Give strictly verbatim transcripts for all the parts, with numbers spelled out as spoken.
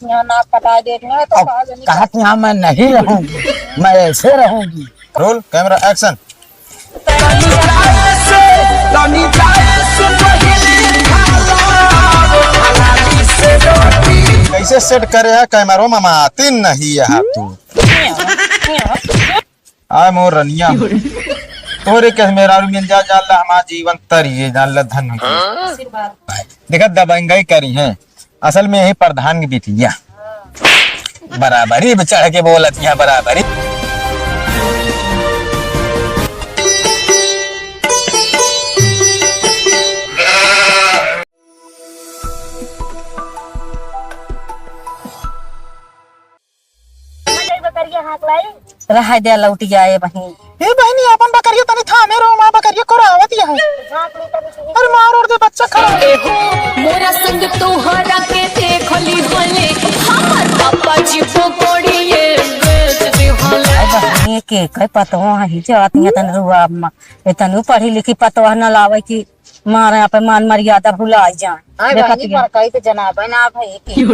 यहाँ नाक कटाए देख ले तो अब कहा जाने कहा कि यहाँ मैं नहीं रहूंगी, मैं ऐसे रहूंगी। Roll, camera, action। कैसे set करे है कैमरो मामा? तीन नहीं है तू। आय मोर रनिया। तोरे के मेहरारू मिल जा, जान ला हमार जीवन तरिए, जान ला धन हो गई। देखा दबंगई करी है, असल में यही प्रधान की बिटिया। बराबरी पे चढ़ के बोलत यहाँ बराबरी। बकरिया हाँक लाई। रहा दे, लौट जाए बहिन। ए बहिनी, अपन बकरिया तनी थामे रहो, माँ बकरिया कोरावत यहाँ। झाँक ली तनी सुनी। अरे मार और दे बच्चा खराब। मोरा संग तोहरा के देख ली होले, हमर पापा जी पकड़िए बेच दे होले। अरे बहिनी, के कई पतवा ही जात यहाँ तन रुआ अम्मा। ए तनु पढ़ी लिखी पतवा न लावे की मारे यहाँ पे मान मर्यादा भुलाई जाए। हाँ, देखत बहिनी, ही। बड़काई तो जनाबे ना भाई कि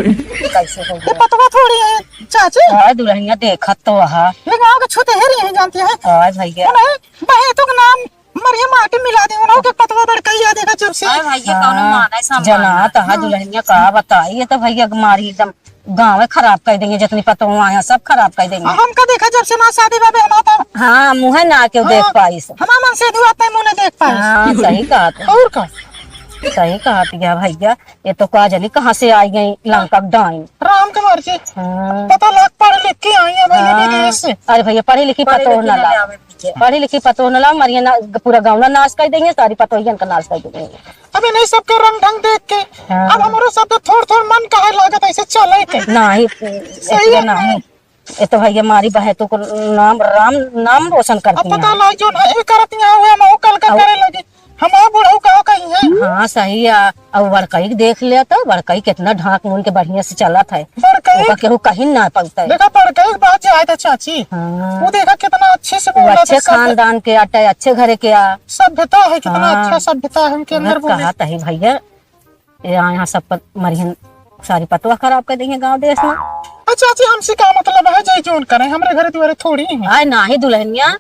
कैसे हो ये गया। पतवा थोड़ी है, चाची। हाँ, दुल्हनिया देखत तो हा। ये गाँव के छूते ही नहीं जानती है। हाँ, भैया। नहीं, बहे तो नाम मरिया माटी मिला दे, उन्हों के पतवा बड़काई आ देखा जब से। हाँ, भैया, कौनो हाँ, माने सामान जना ना। तो हा, दुल्हनिया का बताई, ये तो भैया मारी एकदम गाँव खराब कर देंगे, जितनी पतोह आया सब खराब कर देंगे। हमका देखा जब से ना शादी बाबे हमारा था। हाँ, मुँह ना क्यों देख हाँ, पाइस। हमारा मन से दुआ तय मुँह नहीं देख पाइस। हाँ, सही कहा तू। और का? सही कहा तू भैया, ये तो का जानी कहाँ से आई गई लंका डाइन। राम के मर्जी। हाँ। पता लाग पढ़ लिख के आई है भैया हाँ। विदेश से। अरे भैया पढ़ी लिखी पढ़े पतोह लिखे ना ना ला। आवे भैया। पढ़ी लिखी पतोह न ला, मरिया ना, पूरा गाँव ना नाश कर देंगे, सारी पतोहियन का नाश कर देंगे। अब इन्हीं सबके रंग ढंग देख के हाँ। अब हमरो सब तो थोड़ थोड़ मन काहे लागत ऐसे चले के। नाही, सही है ना? नाही। ये तो भैया हमारी बहन तो को नाम, राम नाम रोशन अब करती पता हैं। ना जो ना ये करत यहाँ हुए हम कल का और करे लगे। हमार बुढ़ऊ का कही है। हाँ, सही है। अब बड़कई के देख ले तो बड़कई कितना ढाक मुन के बढ़िया से चलत है। बड़कई ओका केहू कहीं ना पलता है। देखा बड़कई के बात जे आए तो चाची, हाँ। वो देखा कितना अच्छे से वो बोला अच्छे था, सभ्य-, खानदान के आटे, अच्छे घरे के आ। सभ्यता है, कितना हाँ। अच्छा सभ्यता है उनके अंदर बोले। कहा तही भैया, ये यहाँ सब पर मरियन सारी पतवा खराब कर देंगे गाँव देश में। अच्छा चाची, हमसे का मतलब है, जय जोन करें, हमरे घरे दुआरे थोड़ी है। आए नाही दुल्हनिया,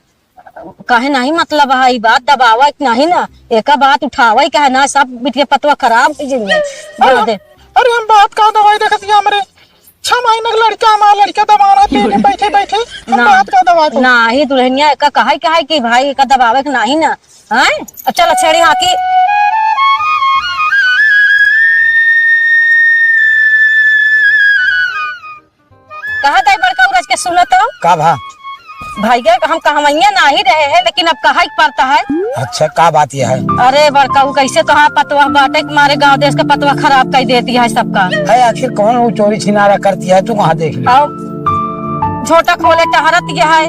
काहे नाही मतलब है, ई बात दबावा के नाही ना, एका बात उठावा के है ना, सब बिटिया पतवा खराब हो जाएंगे। अरे, बात है। अरे हम बात का दवाई देखत ही हमरे छह महीने का लड़का, हमारा लड़का दबाना तेरे बैठे बैठे, हम ना, बात का दवा दो। नाही दुल्हनिया, एका कहे, कहे कि भाई एका दबावे के नाही ना, हैं? अब चल छेड़ी हाँकी। कहा ताई बड़का उरज के सुनो तो। का भा? भैया हम कहवैया नाही रहे हैं, लेकिन अब कहा ही पड़ता है। अच्छा, का बात यह है? अरे बड़का, उ कैसे तो हाँ पतवा बाटे के मारे गाँव देश के पतवा खराब कर देती है सबका। है, आखिर कौन वो चोरी छिनारा करती है, तू वहाँ देख ले। आओ, झोटा खोले टहरत यह है।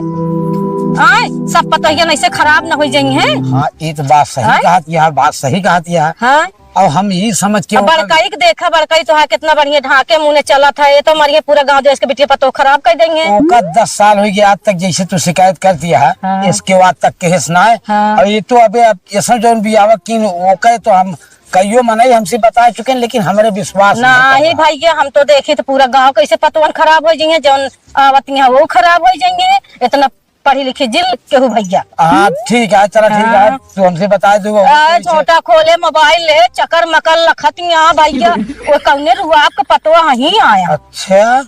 आए, सब पतोहिया ऐसे खराब न हो जाई हैं। हाँ, ये तो बात सही आए? कहत यह, बात सही कहत यह। हाँ। अब हम ई समझ के अब ओकर बड़कई के देखा, बड़कई तो है, कितना बढ़िया ढाके मुने चलत है, ये तो मरिए पूरा गाँव देश के बिटिया पतोह खराब कर देंगे। ओकर दस साल हो गया आज तक, जैसे तू शिकायत करती है, हाँ। इसके बाद तक केस ना है। हाँ। और ये तो अबे अब ये सब जौन भी आवा किन, ओकर तो हम कईयो मनई हमसे बता चुके हैं, लेकिन हमरे विश्वास नहीं नहीं करता। भैया, हम तो देखी तो पूरा गाँव कैसे पतवन खराब हो जाइए, जौन आवत यहाँ वो खराब हो जाइए, इतना पढ़ी लिखी जिल केहू भैया। हाँ, ठीक है, चला, ठीक है, हाँ। तू हमसे बता दो, और आ, कोई से झोटा खोले, मोबाइल ले, चकर मकर लखत यहाँ भैया, वो कौने रुआ आपका पतवा ही आया। अच्छा,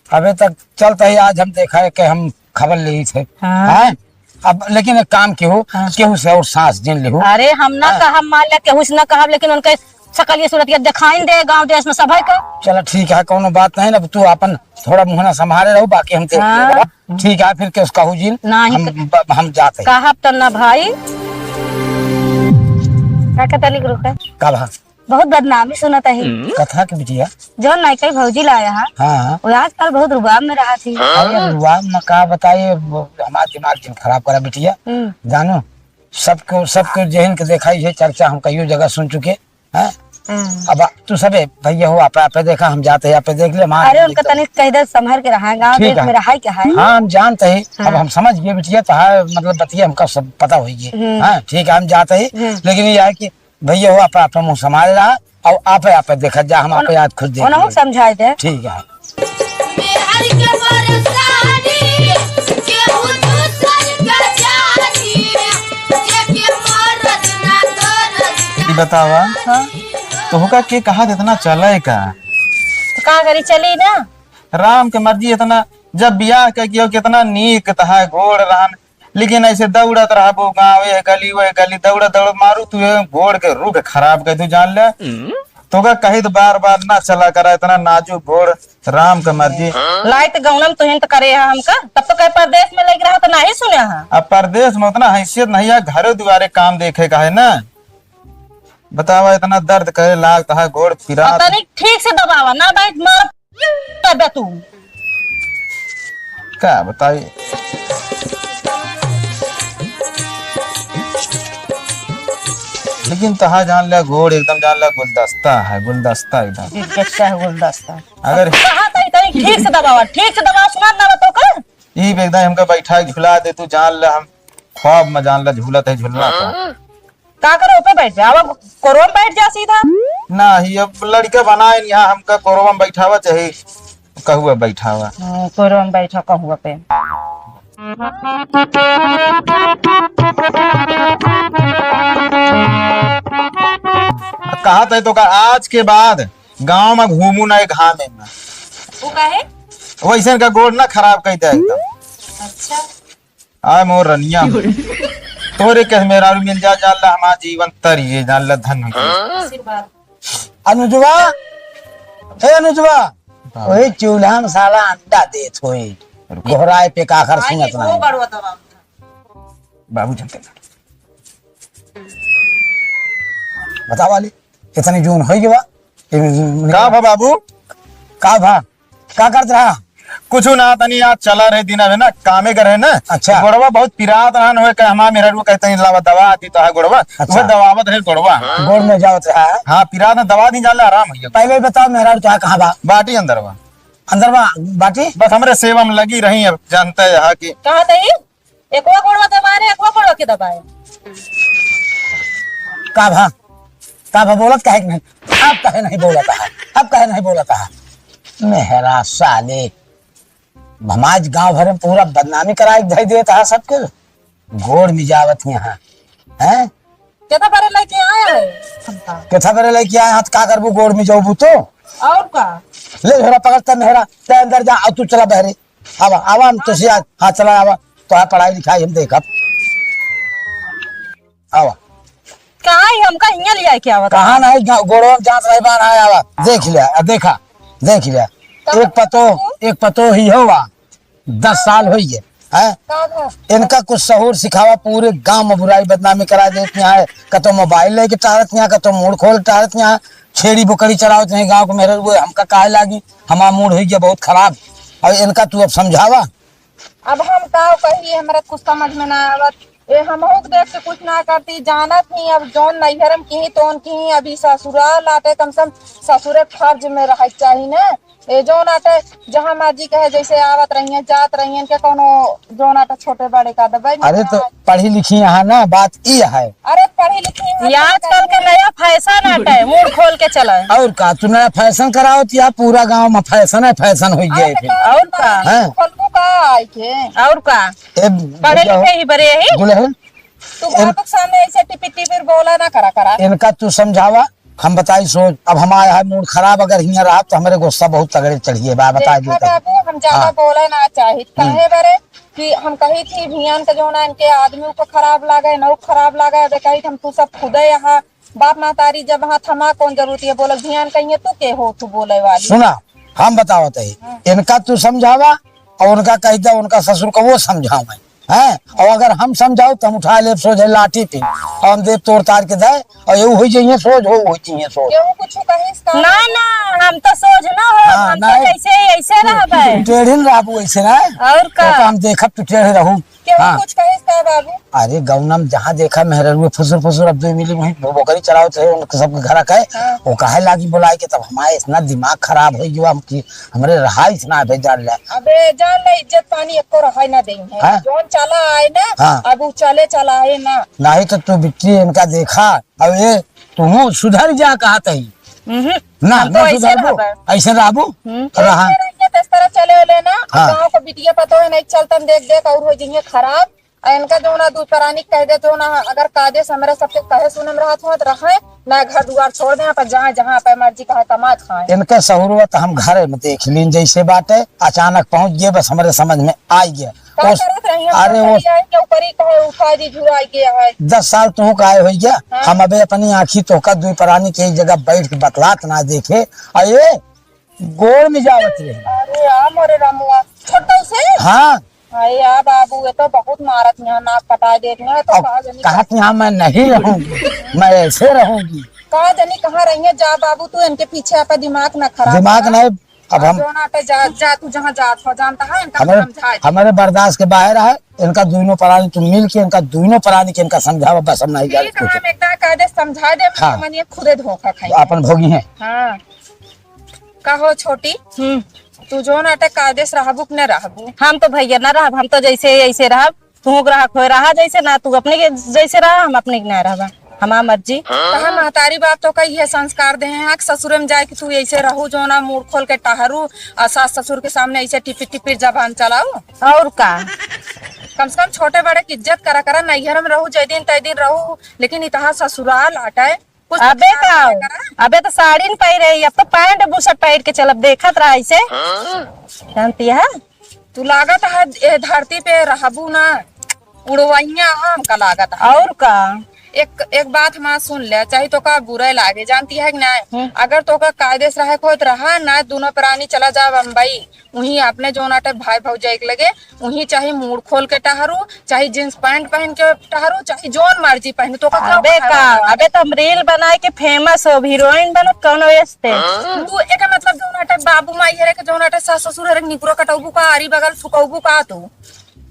अबे तक चलता ही, आज हम देखा है कि हम खबर ले थे। हाँ। हैं? अब लेकिन एक काम केहू, हाँ। केहू से और सांस जिन लेहू। अरे, हम ना हाँ। कहब, मान ले, केहू से ना कहब, लेकिन उनके सकल ये सूरत ये दिखाइन दे गाँव देश में सभे को। चला, ठीक है, कौनो बात नहीं, अब तू अपन थोड़ा मुँह ना संभाले रहो, बाकी हम देख हाँ। लेबा। ठीक है, फिर के उसका हो जिन, नहीं हम, क-, ब-, हम जाते हैं। कहब तो ना भाई। का कहता नहीं गुरु का? का भा? बहुत बदनामी सुनत है। कथा के बिटिया? जौन नायका भौजी लाया है। हाँ, हाँ। वो आजकल बहुत रुबाब में रहा थी। अरे रुबाब में का बताइए, वो हमार दिमाग जिन खराब करा बिटिया। हम्म। जानो, सबको, सबको जहिन के देखा, ये चर्चा हम कईयो जगह सुन चुके। हैं? हम्म। अब तू सबे भैया हो, आपे, आपे देखा, हम जाते हैं, आपे देख ले, हम अरे, उनका तनिक कह दे, संभर के रहा, गाँव ठीक देश है। में रहा ही क्या है? हाँ, हम जानते हैं। अब हाँ। हम समझ गए बिटिया, तो है, मतलब, बतिया हमका सब पता हो गई। हम्म। हाँ, ठीक है, हम जाते हैं। हम्म। लेकिन ये है कि भैया हो, आपे, आपे मुँह संभाल रहा, अब आप, आप देखत जा, हम आप याद खुद देख ओनहु लेब। समझाइ दे। ठीक है। मेहर के परेशानी, केहू दूसर के जानी, जेके मरद ना दरद। ई बतावा, हाँ। तोहका के कहा इतना चले का? तो का करी, चली ना। राम के मर्जी इतना, जब बियाह के कियो कितना नीक तहा गोड़ रहन, लेकिन ऐसे दौड़त रहबो गाँव, ए गली, वह गली, दौड़त, दौड़त मारू, तू ये गोड़ के रूख खराब कर दू, जान ले। हम्म। तोका कही तो बार बार ना चला करा, इतना नाजुक गोड़, राम के मर्जी। लाइत गौनम तुहिन त करे है हमका, तब तो कहे परदेश में लग रहा तो नाही सुने है। अब परदेश में उतना हैसियत नहीं है, घरे दुआरे काम देखे का है ना। बतावा, इतना दर्द करे लागत है, गोड़ पिरात। तनिक ठीक से दबावा ना, बैठ मार। तबे तू। का बताई? लेकिन तहा जान ले, गोड़ एकदम जान ले, गुलदस्ता है, गुलदस्ता एकदम। गुलदस्ता है, गुलदस्ता। अगर कहा तई, तई ठीक से दबावा, ठीक से दबावा, सुनात ना बा तोका? ई पे एकदम हमका बैठा के झुला दे तू, जान ले हम ख्वाब में जान ले झूलत है, झुलना था। का करे, ऊपर बैठ जा, अब कोरवा में बैठ जा सीधा। नाही, अब लड़का बनाए नहीं, हमका कोरवा में बैठावा चाहे कहुआ बैठावा। हाँ, कोरवा में बैठा कहुआ पे। कहत है तोका आज के बाद गाँव में घूमू ना घामे में। वो काहे? वैसन का गोड़ ना खराब कर दे एकदम। अच्छा। आय मोर रनिया। तोरे कह मेहरारू मिल जा, जान ला हमार जीवन तरिये, जान ला धन हो जाए। आशीर्वाद। अनुजवा, ए अनुजवा, हाँ। वही चूल्हा में साला अंडा देत होई। रुको। गोहराए पे का आखर आई सुनत वो ना। बड़वा दबा। बाबू चलते। बतावा ले, इतनी जून होई गवा। का भा बाबू? का भा? का करत रहा? कुछ ना, तनी आज चला रहे दिन है ना, कामे कर रहे ना। अच्छा। गोड़वा बहुत पिरात रहन होए, कहे हमार मेहरारू कहते हैं, "लावा दवा आती तो है गोड़वा।" अच्छा। वो दवावत रहे गोड़वा। गोड़ में जावत रहा। हाँ, पिरात न दवा दी, जान ले आराम हो गया। पहले ही बताओ, मेहरारू तो कहाँ बा? बाटी अंदर बा। अंदर बा, बाटी? बस हमरे सेवा में लगी रही, अब जानते हैं कि कहाँ तई? एकवा गोड़वा दबाए, एकवा गोड़वा के दबाए। का भा? का भा बोलत काहे के नहीं? अब काहे नहीं बोलत है? अब काहे नहीं बोलत है? मेहरा साले, भमाज गांव भर में पूरा बदनामी कराए के धई देत है सबके। गोड़ में जावत यहाँ, हैं? केथा बरे लेके आए हैं? केथा बरे लेके आए हैं, तो का करबू, गोड़ में जाबू तो? और का? ले झोरा पकड़, तब मेहरा, ते अंदर जा, और तू चला बहरे। आवा, आवा, हम तो से आज, हाँ, चला आवा, तो आ पढ़ाई लिखाई हम देखब। आवा। कहाँ ही हमका हियाँ ले आए के आवत? कहाँ नहीं, गा-, गोड़वा में जात रही बार आया आवा। देख लिया, आ, देखा, देख लिया। कहाँ एक पतो, एक पतो ही होवा, दस साल होई गए, हैं? कहाँ? इनका कुछ सहूर सिखावा, पूरे गांव में बुराई बदनामी करा देत यहाँ है। कतो मोबाइल लेके टहरत यहाँ, कतो मूड़ खोल टहरत यहाँ, छेड़ी बोकरी चरावत यहाँ गांव के मेहरे, वो हमका काहे लागी, हमार मूड़ होई गया बहुत खराब। और इनका तू अब समझावा। अब हम का कही, हमरा कुछ समझ में ना आवत। ए, हमहू के देख के कुछ ना करती, जानत ही, अब जौन नैहर में किही, तौन किही, अभी ससुराल आटे, कम से कम ससुरे के फर्ज में रहे के चाही ना। ए, जौन आटे, जहाँ मर्जी कहे, जैसे आवत रहिए, जात रहिए, इनके कौनो जौन आटे छोटे बड़े का दबाई अरे, तो पढ़ी लिखी यहाँ ना, बात ई है। अरे, पढ़ी लिखी है, ये आजकल के नया फैशन आटे, मूड़ खोल के चला। और का, तू नया फैशन करावत या पूरा गांव में फैशन है, फैशन हो गया है फिर। और का? हैं? खोलबू का आई के? और का? ए, पढ़े लिखे ही बरे ही। दुल्हन, तू इन- बाप के सामने ऐसे टिपिर टिपिर बोला ना करा करा। इनका तू समझावा, हम बताई सोच। अब हमारा है मूड खराब, अगर हियाँ रहा तो हमरे गुस्सा बहुत तगड़े चढ़िए बा, बताई देखा देते। बाबू, हम ज्यादा हाँ। बोले ना चाहित। हम्म। काहे बरे कि हम कही थी भियान के जौन इनके आदमी ऊपर खराब लागे, नौ खराब लागे, अबे कही हम तू सब खुदे यहाँ बाप महतारी जब हाथ हमा कौन जरूरत है बोलल, भियान कहिए तू के हो तू बोले वाली। सुना, हम बतावत है, हाँ। इनका तू समझावा और उनका कह दे, उनका ससुर को वो समझावे, हैं? और अगर हम समझाओ तो हम उठा लेब सोझे लाठी पे और हम देब तोड़ तार के दे और यहू हो जाइए सोझ, हो हो जाइए सोझ। केहू कुछ कहिस का? ना, ना, हम तो सोझ ना हो, हाँ, हम तो नहीं। जैसे ही ऐसे रहबे। टेढ़िन रहबू ऐसे ना। और का? तो हम देखब तू टेढ़ रहू। केहू हाँ। कुछ कहिस का बाबू? अरे गौनम, जहाँ देखा मेहररुए फुसुर फुसुर, अब दो मिली वहीं बो-, बोकरी चरावत है, उन सबके घरा के। हाँ। वो काहे लागी बोलाए के, तब हमारे इतना दिमाग खराब हो गया, हम कि हमरे रहा इतना अबे जान ले। अबे जान ले, इज्जत पानी एको रहाई ना देई है। हाँ। जौन चला आए ना, हाँ। अब उ चले चला आए ना। नहीं तो तू बिट्टी इनका देखा, अब ये तुहू सुधर जा कहत ही। हम्म। ना, हम तो ना ऐसे सुधरबो, रहबे। ऐसे रहबो, हम्म। रहा। ऐसे रहिए, तो इस तरह चले ले ना, हाँ। गाँव को बिटिया पतो है, नहीं चलतन देख देख और हो जाइए खराब। आ इनका जो ना दू परानी कह दे, जो ना अगर कायदे से हमरे सबके कहे सुने में रहत हो तो रहे, ना घर दुआर छोड़ दे, पर जाए जहाँ पे मर्जी कहाँ कमा खाए। इनका सहुरवा तो हम घरे में देख लीन, जैसे बाटे अचानक पहुँच गए, बस हमरे समझ में आ गया। का उस, करत रही हम अरे तो वो कभी आए के ऊपर ही कहे उठा दी, झुराई गया है। दस साल तू का आए हो गया, हाँ। हम अबे अपनी आँखी तोहका दुई परानी के एक जगह बैठ के बतलात ना देखे, आ ये गोड़ में जावत रहे। अरे राम, अरे रामुआ, छोटा उसे? हाँ। अरे यार बाबू, ये तो बहुत मारत यहाँ, नाक कटा देत यहाँ, तो अब का जनी कहा कि हाँ, मैं नहीं रहूंगी, मैं ऐसे रहूंगी। का जनी कहाँ रही है, जा बाबू, तू इनके पीछे आपका दिमाग ना खराब दिमाग कर। नहीं, अब हम जो ना पे जा, जा, तू जहाँ जात हो, जानता है, इनका हमारे, समझा दे। हमारे बर्दाश्त के बाहर है, इनका दोनों प्राणी तुम मिल के, इनका दोनों प्राणी के इनका समझावा, बस हम नहीं ठीक जाते है, कुछ। हम एकदम कायदे समझा दे, हाँ। हमन ये खुदे धोखा खाई। अपन भोगी हैं। हाँ। का हो छोटी? हम्म। तू जो ना कायदे से रहबू कि न रहबू? हम तो भैया ना रहब, हम तो जैसे ऐसे रहब, तू ग्राहक होए रहा जैसे ना, तू अपने के जैसे रहा, हम अपने के ना रहबा। हमार मर्जी। कहा महतारी बाप तो कही है संस्कार दे हैं कि ससुरे में जाए कि तू ऐसे रहू, जो ना मुड़ खोल के टहरू और सास ससुर के सामने ऐसे टिपिर टिपिर जबान चलाऊ। और का? कम से कम छोटे बड़े की इज्जत करा करा, नैहर में रहू जय दिन तय दिन रहू, लेकिन इतहा ससुराल आटे कुछ अबे तो का? ख्याल करे करा। अबे तो साड़ी न पहिरे ही, अब तो पैंट बुशर्ट पहिर के चलब, देखत रहा ऐसे। जानती है? तू लागत है ए धरती पे रहबू ना, उड़वैया हमका लागत है। और का? एक, एक बात हमार सुन ले, चाहे तोका बुरे लागे, जानती है कि नहीं? हम्म। अगर तोका कायदे से रहे के होत रहा ना, दोनों प्राणी चला जा बम्बई, उहीं अपने जोन आटे भाई भौजाई के लगे, उहीं चाहे मूड़ खोल के टहरू, चाहे जींस पैंट पहन के टहरू, चाहे जोन मर्जी पहनू, तोका का अबे का, अबे तो हम रील बनाए के फेमस हो, हीरोइन बनत कौनो ऐसे। तू एके मतलब जोन आटे बाबू माई हरे के जोन आटे सास ससुर हरे निकुरा कटौबू का, आरी बगल फुकौबू का तू?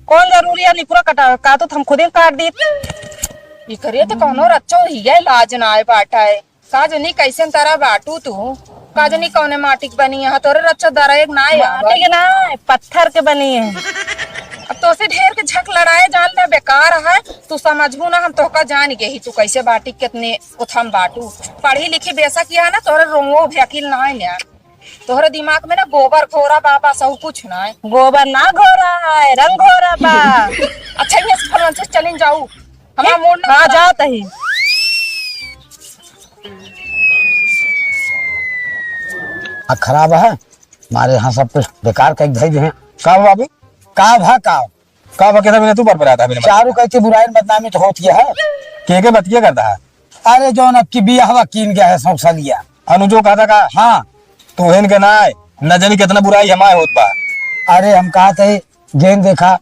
कौन जरूरी है निकुरा कटा, का तो हम खुदे काट दी। ई करिए तो कौनो रच्चो ही है, लाज ना आए बाटा है। का जनी कैसन तरह बाटू तू? का जनी कौने माटी के बनी है? तोरे रच्चा दरा एक ना आया। माटी के ना, पत्थर के बनी है। अब तोसे ढेर के झक लड़ाए जान ले बेकार है। तू समझबू ना, हम तोहका जान गए ही, तू कैसे बाटी, कितने उथम बाटू। पढ़ी लिखी बेशक ही है ना, तोरे रोंगो भी अकिल ना है ना। तोहरे दिमाग में ना गोबर घोरा बा, बा सब कुछ ना है। गोबर ना घोरा है, रंग घोरा बा। अच्छा, ये फलन से चलिन जाऊ, हमारा मूड ना हाँ, खराब। जाओ तही। आ, खराब है, हमारे यहाँ सब कुछ बेकार कइके धइ दिहे। का हो बाबू? का भा का? का भा के बिना तू पर पर आता बिना चारू मतलब? कह के बुराई बदनामी तो होत ही है। के के बतिया करता है? अरे जौन अब की बियाहवा कीन गया है सौंसलिया। अनुजो कहता का? हाँ। तू हेन के ना आए, न जानी कितना बुराई हमारे होत बा। अरे हम कहत है जेन देखा,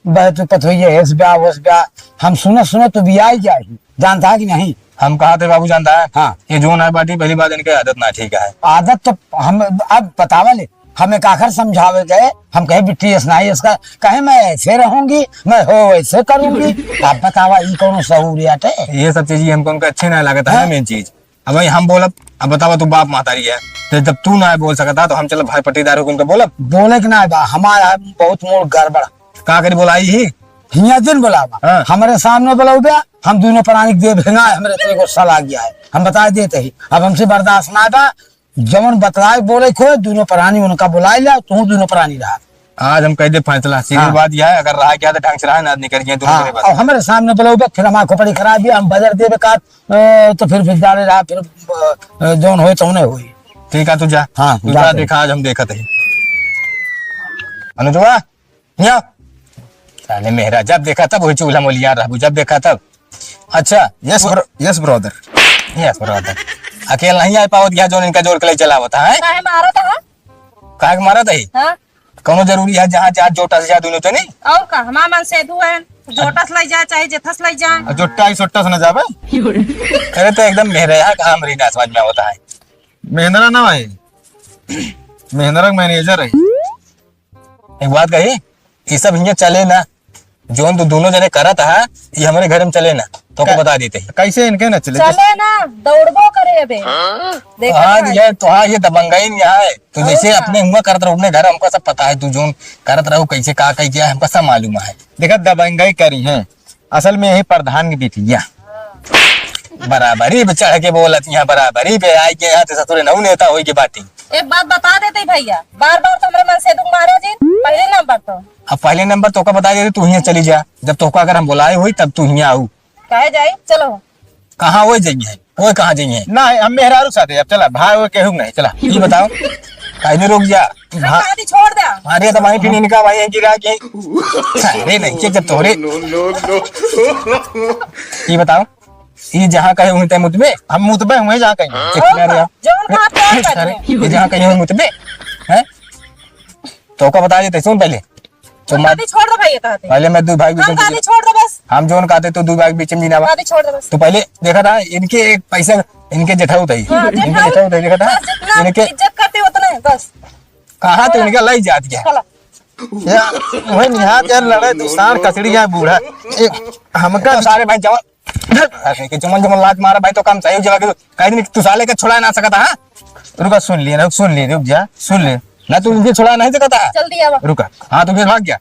बहत पथोइये, हेस ब्याह, होस ब्याह। हम सुनत सुनत तो बियाह ही जाही, जानता है कि नहीं? हम कहत है बाबू, जानता है? हाँ। ये जोन आए बाटी, पहली बात इनके आदत ना ठीक है। आदत तो हम, अब बतावा ले, हम एक आखर समझावे गए, हम कहे बिट्टी ऐस नहीं इसका, कहे मैं ऐसे रहूंगी, मैं हो ऐसे करूंगी। अब बतावा, ई कौनो सहूलियत है? ये सब चीज हमको उनका अच्छे ना लगता है, हाँ। मेन चीज। अब भाई हम बोलब, अब बतावा, तू बाप महतारी है, तो जब तू ना बोल सकता तो हम चलब भाई पट्टीदार हो उनका बोलब। बोले के ना बा, हमारा बहुत मूड गड़बड़। का करी बोलाई ही? हियाँ जिन बोलावा, हाँ। हमरे सामने बोलाऊ बे, हम दोनों प्राणी के देव हेंगा, हमरे तेरे गुस्सा लाग गया है, हम बता देते ही, अब हमसे बर्दाश्त ना बा। जवन बतलाए बोले को दोनों प्राणी उनका बुलाए ला, तू दोनों प्राणी रहा। आज हम कह दे फैसला, सीधी हाँ। बात यह है, अगर रहा क्या तो ढंग से रहा ना, निकल गए दोनों हाँ, मेरे पास। अब हमरे सामने बोलाऊ बे, फिर हमार खोपड़ी खराब है, हम बजर देबे का, अ, तो फिर, फिर जाने रहा, फिर, अ, जौन होए तौने होई। ठीक है, तू जा। हाँ, तू जा जा, तू। देखा, आज हम देखत ही। अनुजवा, यहाँ। साले मेहरा, जब देखा तब वही चूल्हा मोलिया रहबू, जब देखा तब। अच्छा। Yes bro, yes brother। Yes brother। अकेल नहीं आ पावत, यहाँ जौन इनका जोर के ले चलावत है। काहे मारत है? काहे के मारत है? हाँ। कौनो जरूरी है जहाँ चार जोटा से जा दोनों तो नहीं? और का, हमार मन सेधु है, जोटा से ले जाए, चाहे जेथा से ले जाए। और जोटा ही सोटा से न जावे। अरे तो एकदम मेहरे यहाँ कहाँ हमरी ना समझ में होता है। मेहनरा ना भाई, मेहनरा के manager है। एक बात कही, ये सब हियाँ चले ना, जौन तू दोनों जने करत हा, ये हमरे घर में चले ना, तो को कै-, बता देते ही। कैसे इनके ना चले? चले ना, दौड़बो करे अबे। देखा हाँ, भाई। ये तो हाँ, ये दबंगई नहीं है। तो और जैसे का? अपने हुआ करत रहो, अपने घर हमको सब पता है, तू जौन करत रहो, कैसे का, कही क्या, हमको सब मालूम है। देखा, दबंगई करी है, असल में यही प्रधान की बिटिया। बराबरी पे चढ़ के बोलत यहाँ, बराबरी पे आइ के यहाँ तो ससुरे नऊ नेता होई के बाटी। एक बात बता देते भैया, बार बार तो हमरे मन से तुम मारो जी, पहले नंबर तो। अब पहले नंबर तोका बता देते, तू हियाँ चली जा, जब तोका अगर हम बोलाए होई तब तू हियाँ आऊ। काहे जाई? चलो। कहाँ वो जाइए? वो कहाँ जाइए? ना, हम मेहरारू साथे, अब चला, भाई वो केहू नहीं, चला। ये बताओ, काहे रुक जा? अरे भा- शादी छोड़ दे। अरे तो भाई फिर इनका भाई है गिरा के। अरे नहीं, के जब तोरे। ये बताओ, ये जहाँ कहे हुए तय मुतबे? हम मुतबे हुए जहाँ कहीं। एक मिनट यार। जौन कहा तौन कर अरे, ले। ये जहाँ कहे हुए मुतबे, हैं? तोका बता देते, सुन पहले। तो हम मार- शादी छोड़ दे भाई, ये कहते। पहले मैं दू भाई के बीच हम में शादी छोड़ दे बस। हम जौन कहते तो दू भाई के बीच में जीना बा। शादी छोड़ दे बस। तो पहले देखा था इनके एक पैसा, इनके जेठाऊ थे। हाँ, इनके जेठाऊ। जेठाऊ थे, देखा था? बस जितना इनके इज्जत करते उतना है, बस। कहाँ तो इनका लाई जात गया? चला। या, वही निहात यार लड़े, तू सांड कचड़ी जाए बूढ़ा। ए, हमका तो सारे भाई जवान अरे, के जमन जमन लात मारा भाई, तो काम सही हो जाएगा। कहीं दिन तू साले के छुड़ा ना सकता, हाँ? रुका, सुन लिए, रुक, सुन लिए, रुक जा, सुन ले। ना, तू उनके छुड़ा नहीं सकता। जल्दी आवा। रुका। हाँ, तू फिर भाग गया।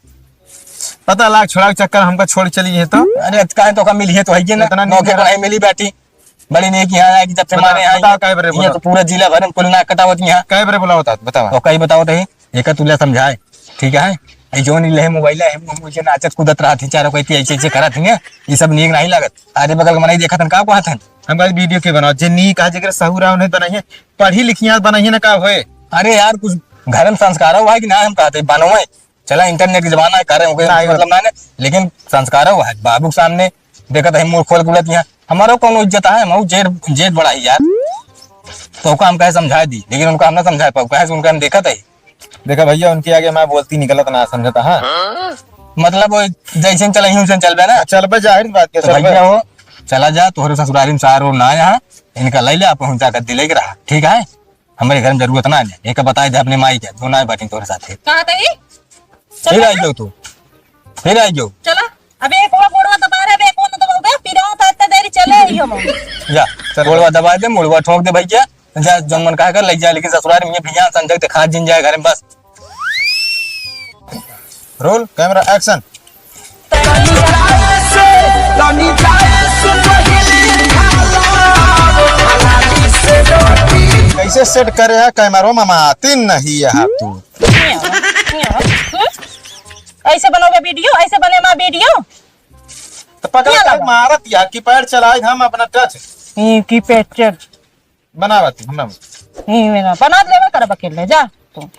पता लाग, छुड़ा के चक्कर हमका छोड़ चली है तो। अरे, काहे तो का मिली है तो है ये ना, इतना नौके नीक पर है मिली बैठी। बड़ी नेक यहाँ है कि जब से बता, मारे यहाँ बताओ, ये, काहे बरे ये बोला? तो पूरा जिला भर में कुल नाक कटावत यहाँ। काहे बरे बोला होता, बताओ। तो कहीं बताओ तो ही। एका तुला समझाए, ठीक है? ए जोन ई लेहे मोबाइल है, हम मुझे नाचत कूदत रहत ही, चारों कहती ऐसे ऐसे करत ही, ये सब नीक नहीं लागत। अरे बगल के मनई देखत हन, का कहत हन? हम कहत वीडियो के बनाओ, जे नीक है, जेकर सहूर है, उन्हें बनाइए, पढ़ी लिखिया बनाइए ना, का होए? अरे यार, कुछ घर में संस्कार हुआ है कि ना, हम कहते बनवे। चला, इंटरनेट के जमाना है, करे होंगे, ना, मतलब ना, लेकिन संस्कार हुआ है, बाबू के सामने देखत है, मुंह खोल के बोलत यहाँ, हमारो कौनो इज्जत है, हम जेठ, जेठ बड़ा ही यार। तो ओका हम कहे समझाए दी, लेकिन उनका हम ना समझाए पाऊ, कहे से उनका हम देखत है। देखा भैया, उनके आगे हमारा बोलती निकलत ना समझता, हाँ। मतलब वो जैसे चले ही उनसे चलबे ना। चलबे, जाहिर बात है, तो चलबे। भैया हो, चला जा, तोहरे ससुरारी में सार और ना यहाँ, इनका ले ले, आप पहुंचा कर दिले के रहा, ठीक है? हमरे घर में जरूरत ना है, एक बताए दे अपने माई के, जो ना बाटी तोहरे साथे। कहाँ तई? फिर चल आई ना। जाओ तू, फिर आई जाओ। चला, अबे एक और गोड़वा दबा रहे, अबे एक और न दबाओ बे, पीरा होता इतना देरी चले आई हम। जा, चल। गोड़वा दबा दे, मुड़वा ठोक दे भैया, जा, जौन मन कहा कर, ले जा, लेकिन ससुराल में ये भैया संजय दिखा जिन जाए घर में बस। Roll, camera, action. कैसे सेट करे है कैमरा मामा? तीन नहीं है तू। हम्म? ऐसे बनोगे वीडियो, ऐसे बने मा वीडियो? तो पकड़ क्या के लगा? मारत या कीपैड चलाए हम अपना टच। हम्म, कीपैड टच। बनावत ही, हम ना। हम्म, ना। बना लेवे करब अकेले, जा तू।